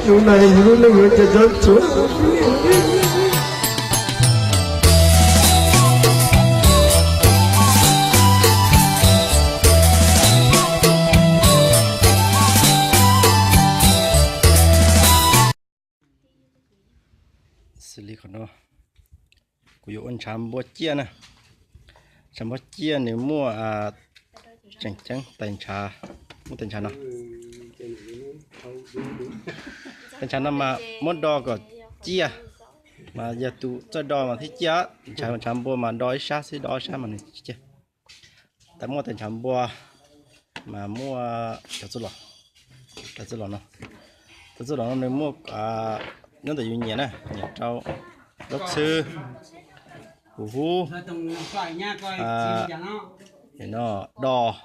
Lub neej, lub neej yuav cia tsob tsuav. Xws li qhov no, kuv yuav ua ntshav npua ciaj na. Ntshav npua ciaj nws muaj tseem ceeb tais ntshav, muaj tais ntshav no. Tais ntshav no mas muab do kom ciaj, mas yog tus txawj do mas thiaj ciaj. Ntshav, ntshav npua mas do ib sab xwb, do ob sab mas nws tsis ciaj. Tais, muaj tais ntshav npua mas muaj cov txuj lom, cov txuj lom no, cov txuj lom no nws muaj nyob ntawm yus nyiam na, nyiam rau zaub txhwb, huv hub, no, dos,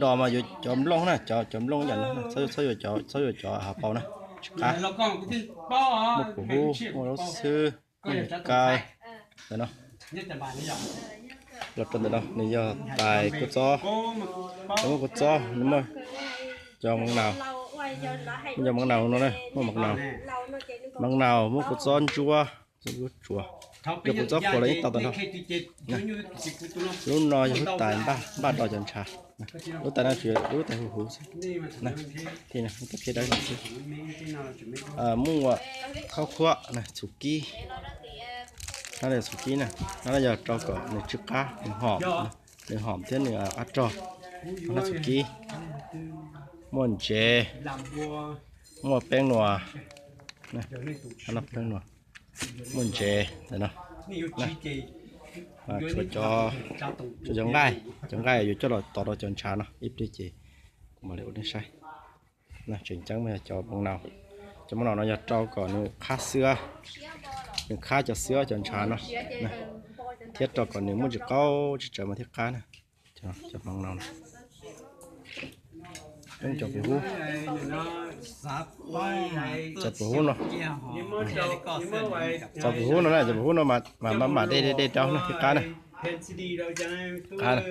dos mas yuav cov nplooj na, cov, cov nplooj ib yam no, txhob yuav cov, txhob yuav cov hav paus na, tsis qab. Muaj huv hub, muaj zaub txhwb, muaj kaw, ntawm no. Los rau ntawm no nws yog tais kua txob, muaj kua txob, nws muaj cov mav naus, muaj cov mav naus no, muaj mav naus, mav naus, muaj kua txob ntsuab, txob ntsuab tsuas. Cov kua txob puas los yeej tau tag nrho. Lub no yog lub tais npaj, npaj do cov ntshav. Lub tais no tsuas yog lub tais huv huv xwb. Lub tais phiab dawb no xwb. Muaj khaub khuab, txhuv kib. No yog txhuv kib na, no yog rau kom nws tsw qab, nws hom, nws hom thiab nws qab rog. Txhuv kib, muaj ntsev, muaj peeb nua, peeb nua, muaj ntsev ntawm no. Tshuav cov, tshuav cov nqaij, cov nqaij yuav coj los tov rau cov ntshav no ib pliag ces kuv mam li ua nej saib. Tseem ceeb yog cov mav naus, cov mav naus no yog rau kom nws qhab xwab, nws qhab cov xwab cov ntshav no, thiab rau kom nws muaj ntsis qaub tsis tsawv mas thiaj qab na. Cov mav naus no, cov pum hub, cov pum hub no, cov pum hub no na, cov pum hub no mas mam mam dej dej dej rau no thiaj qab na. Qab na.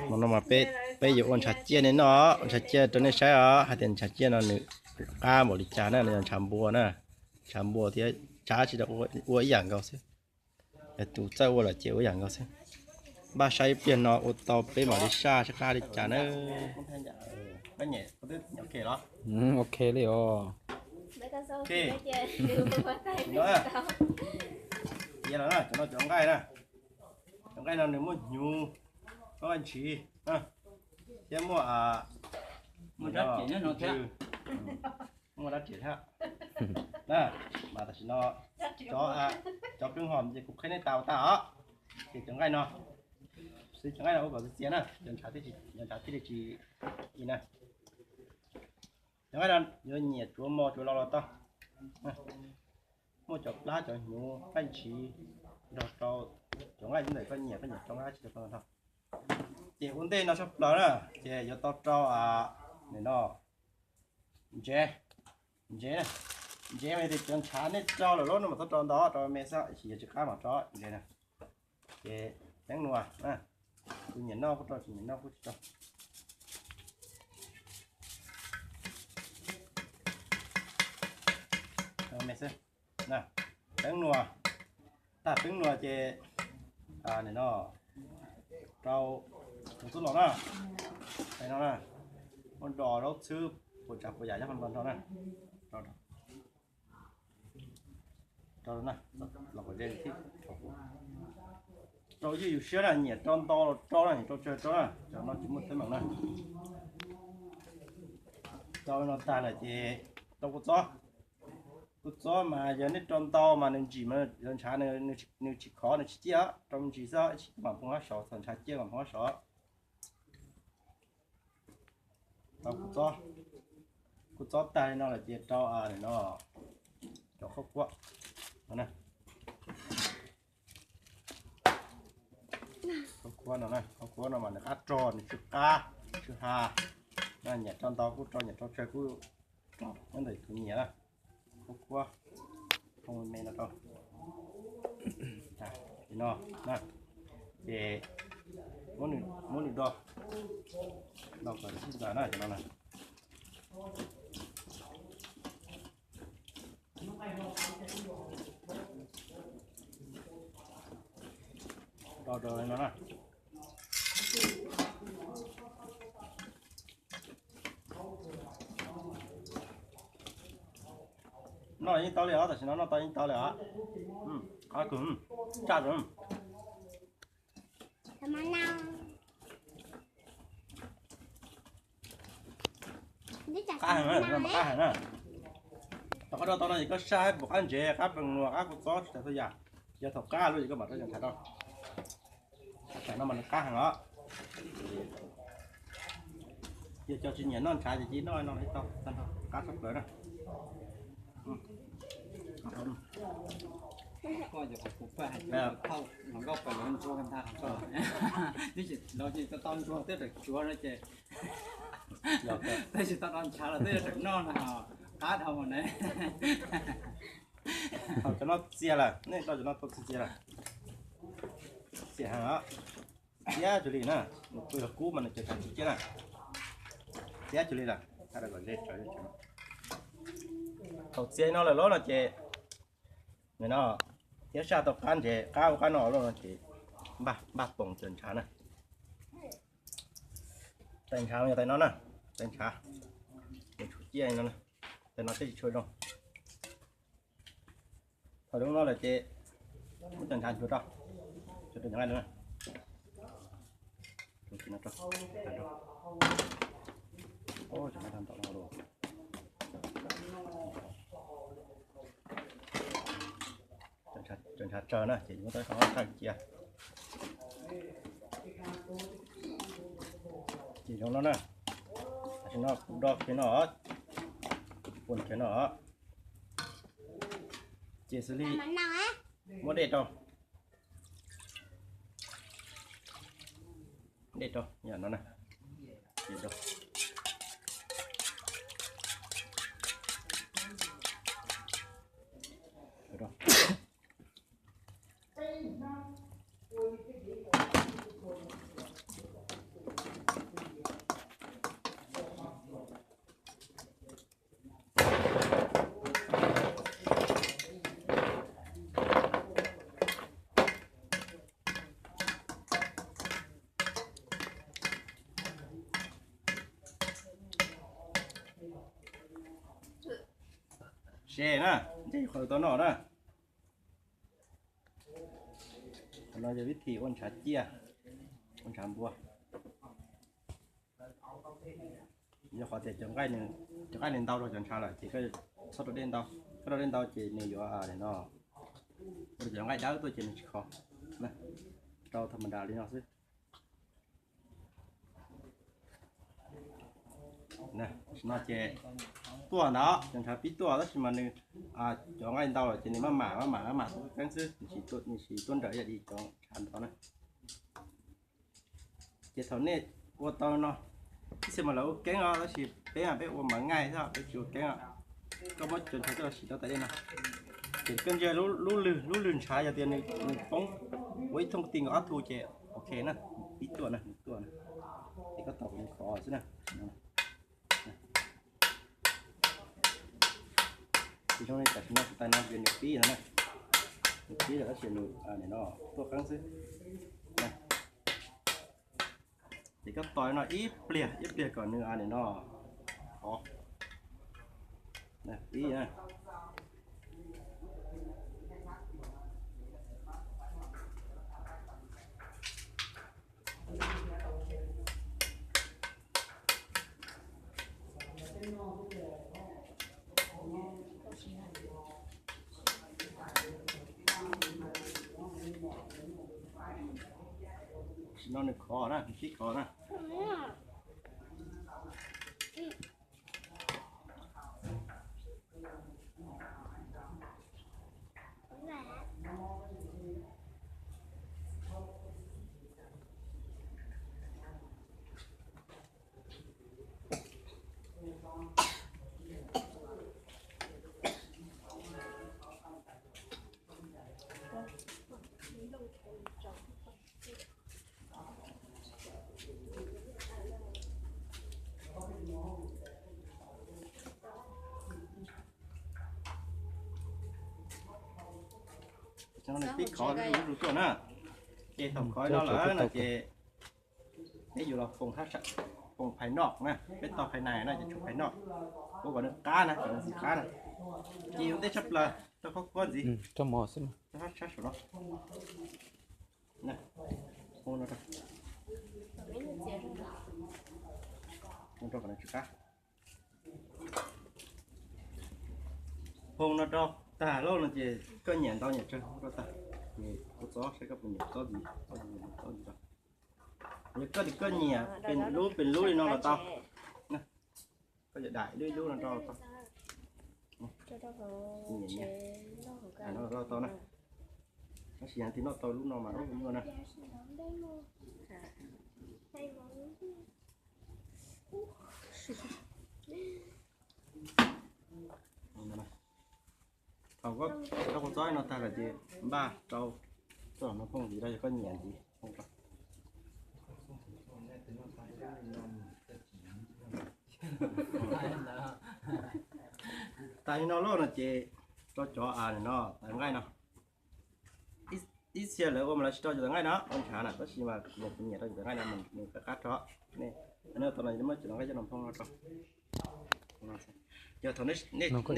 Hmo no mas peb, peb yuav ua ntshav ciaj nej noj, ua ntshav ciaj rau nej saib os, hais tias ntshav ciaj no nws qab npaum li cas na, nws yog ntshav npua na, ntshav npua thiab tsab tsis tau, ua ib yam nkaus xwb. Yog tus txawj ua lawm ces ua ib yam nkaus xwb. Npaj saib ib pliag no ua tau peb mam li saj seb qab li cas na. Ok li os. Cov no cov nqaij na, cov nqaij no nws muaj hnyuv, muaj nqaij ntshiv, thiab muaj, muaj dab tsi thiab. Mas tam sim no cov, cov kweej hom ces kuv qhia nej tas tag os. Ces cov nqaij no, xwb cov nqaij no ua kom txias txias na, cov ntshav thiaj li tsis i na. Cov nqaij no yuav nyiam tsuav mos tsuav laus los tau. Muaj cov plab cov hnyuv nqaij ntshiv nrog rau cov nqaij ntawm koj nyiam, koj nyiam rau nqaij tsis rau tau. Ces ua ntej no tshaj plaws na, ces yuav tau rau, nim no, ntsev, ntsev, ntsev mas yog tias cov ntshav nej rau lawm lub no mas txhob rau ntau, rau me xwb, ib chim yuav tsis qab mam rau ntsev na. Ces peeb nua, tus nyiam noj kuj rau, tsis nyiam noj kuj tsis rau. Me xwb. Peeb nua, tag peeb nua ces nim no rau tus tub los na, no na, muab dos zaub txhwb puas tsav puas yam nyob qhov no na. Rau, los kom ze thiab. Rau ywj yus siab na, nyiam rau ntau los rau na, nyiam rau tsawg rau na, cov no tsis muaj teeb meem na. Rau no tag lawm ces rau kua txob. Kua txob mas yog nej rau ntau mas nws ntsim mas yog ntshav nws tsis khov nws tsis ciaj, rau me ntsis xwb, ib chim mam phoov qab saud, txog ntshav ciaj mam phoov qab saud. Rau kua txob, kua txob tag li no lawm ces rau no cov khaub khuab no. Khaub khuab no, khaub khuab no mas nws qab rog nws tsw qab tsw ha. Nyiam rau ntau kuj rau, nyiam rau tsawg kuj rau, nyob ntawm tus nyiam na. Khaub khuab thoo me no rau. Li no, ces muab nws do, do kom sib ntxaws na, cov no na. Rau rau no na. Noj yeej tau li os, tam sim no noj tau yeej tau li os. Qab kawg, tsaj kawg. Qab heev na, qab heev na. Thaum koj rau tau no ces koj saj pum qab ntsev, qab pees luas, qab kua txob, tsis tas txhua yam. Yog thaum qab lub ces koj mam rau cov ntshav rau. Tam no mas nws qab heev os. Yog cov tsis nyiam noj ntshav ces cia noj no ib tau, qab tshaj plaws na. Koj cov kuv paj hais tias thauj hluas nkauj pem lawv ntsuag ntag, twb tsis tau ntsuag twb tseem tsuav no ces, twb tsis tau rau ntshav los twb tseem noj no, qab dhau mas ne. Cov no txia lawm, nej rau cov no tau txia txia lawm. Txia heev os. Txiab cuag li na, nws pw yog kub mas nws cov ntshav tsis ciab na. Txiab cuag li lawm, thaum txiab no lawm los no ces, no, thiab saj tau qab ntsev qab ua qab no lawm no ces npaj poom cov ntshav na. Tais ntshav yog tais no na, tais ntshav, nws tshuav ciaj no, tais no thiaj tsis tshua zoo. Thaum zoo no lawm ces muab cov ntshav ntsuas rau, ntsuas rau cov nqaij no na. Cov ntshav tsawg na ces yuav muab tau qhov thawj cia. Ces zoo no na, tam sim no kuv do kiag no, pua kiag no, ces xws li muab dej rau, dej rau yam no na, ces rau. Se na, ntshe yus qhov tau noj na. Qhov no yog vib thim ua ntshav ciaj, ua ntshav npua. Yog qhov tias cov nqaij, cov nqaij nws ntau rau cov ntshav lawm ces koj txhob rau dej ntau, koj rau dej ntau ces nws yuav no, ua rau cov nqaij dawb tuaj ces nws tsis khov. Rau tha ma das li no xwb. Tam sim no ces tuaj ntawd cov ntshav pib tuaj tab sis mas nws, cov nqaij ntau lawm ces nws maj mam maj mam maj mam tuaj keeb xwb, nws tsis tuaj nrawm ib yam li cov ntshav ntawd na. Ces thaum nej ua tau no, ib txhia mas lawv ua keeb os, tab sis peb mas peb ua mas nqaij xwb, peb tsis ua keeb os. Koj muab cov ntshav coj los sim rau tais dej no, ces koj ntsia lub lwg, lub lwg ntshav yog tias nws poob, ua ib thooj ti nkaus ob tug ces ok na, pib tuaj na, nws tuaj na, ces koj tos kom nws khov xwb na. Ces zoo li tam sim no kuv tais no ces nws pib no na, nws pib lawm tab sis nws no tuaj keeb xwb. Ces koj tos no ib pliag ib pliag kom nws no khov. Pib na. Tam sim no nws khov na, nws pib khov na. Cov no nws pib khov zuj zus tuaj na. Ces thaum khov no lawm no ces peb yuav los foom hab, foom phais noj na, peb tau phais nais na ces tshuav phais noj. Kuv kom nws qab na, kom nws ntxim qab na. Ces yuav ntej tshaj plaws rau koj kuab ntxiv, rau hab sab saum no. Foom no rau, foom rau kom nws tsis qab. Foom no rau tag lawm no ces koj nyiam ntau nyiam tsawg foom rau tag. Ces kuv txob saib koj puas nyiam txob ntxiv, txob ntxiv, txob ntxiv rau. Yog koj tias koj nyiam pes lub pes lub li no los tau. Koj yuav dam ib lub ib lub no rau tau. Nyiam nyiam, no rau tau na. Tab sis yog tias noj tau lub no mas ub nyuaj na. Thaum koj, koj foom txob no tag lawm ces npaj rau, rau no foom ntxiv rau, yog koj nyiam ntxiv foom rau. Tas li no lawm no ces rau cov a no tawv nqaij no. Ib txhia lawv ua mas lawv tsis rau cov tawv nqaij no, ua ntshav na, tab sis mas nws kuv nyiam rau cov tawv nqaij no mas nws qab qab rau. Nej, nej tau no muab cov no nqaij coj los nphoo no rau. Yog thaum nej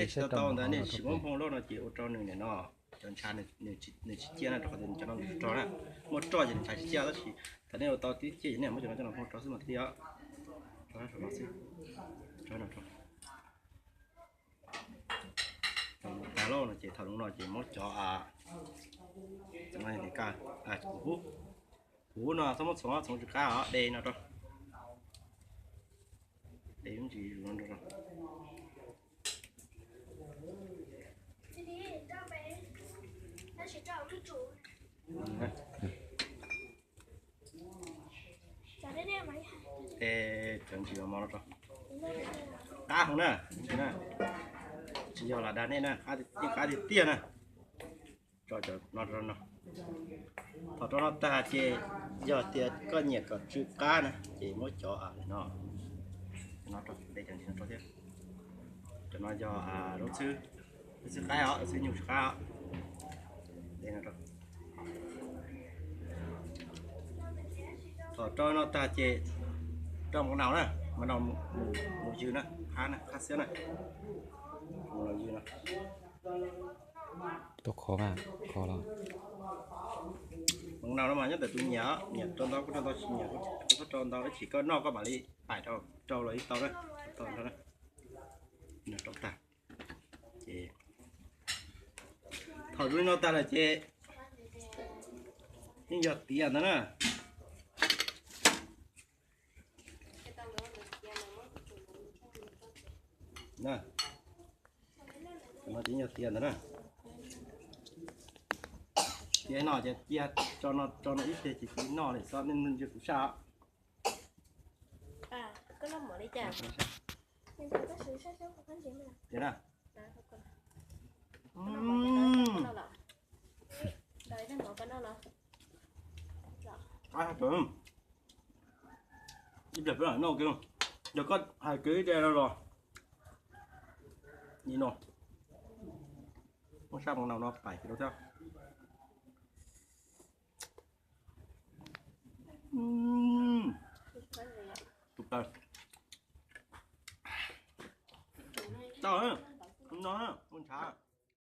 tsis tau tau ntawd nej tsis muab nphoo lawm no ces ua rau nws nim no cov ntshav nws tsis ciaj na, rau qhov tias cov no nws rog na, muaj roj ces nws ntshav tsis ciaj, tab sis thaum nej ua tau tib ciaj ces nej muab cov no coj los nphoo rau xwb mas thiaj li os. Rau saum no xwb, rau no rau. Thaum tas lawm no ces thaum no ces muab cov, cov no, kuv, kuv no txhob muab txhoov, txhoov tsis qab os, de no rau. De ntsis no rau. Cov ntsis mov no rau. Qab heev na, tsis yog lam dag nej na, yeej qab tiag tiag na. Tso cov no rau no. Thaum rau no tag ces yog tias koj nyiam kom tsw qab na ces muab cov a no, no rau, de cov ntsis no rau thiab. Cov no yog lub txhwb, lub txhwb qaib os, lub txhwb nyuj tsis qab os. De no rau. Thaum rau no tag ces rau mov naus na, mov naus mus ywg na, qab na, qab xiab na. Mus los ywg no. Tau khov mas, khov los. Mov naus no mas nyob ntawm tus nyiam, nyiam rau ntau kuj rau ntau, tsis nyiam kuj txhob rau ntau, ib chim koj noj koj mam li pais rau, rau los ib tau na, tau na. Rau tag. Ces thaum zoo li no tag lawm ces yeej yog tiav ntawd na. Yeej yog tiav ntawd na. Tiav no ces cia tso no, tso no ib pliag ces cia noj li, txhob nej ntsia kuv saj. Tiav na. Ib pliag peb mam noj kiag, yog koj hais kiag ib daim no los, nim no muab sab mov naus no pais kiag rau thiab. Tus plaws. Tau, no ua ntshav.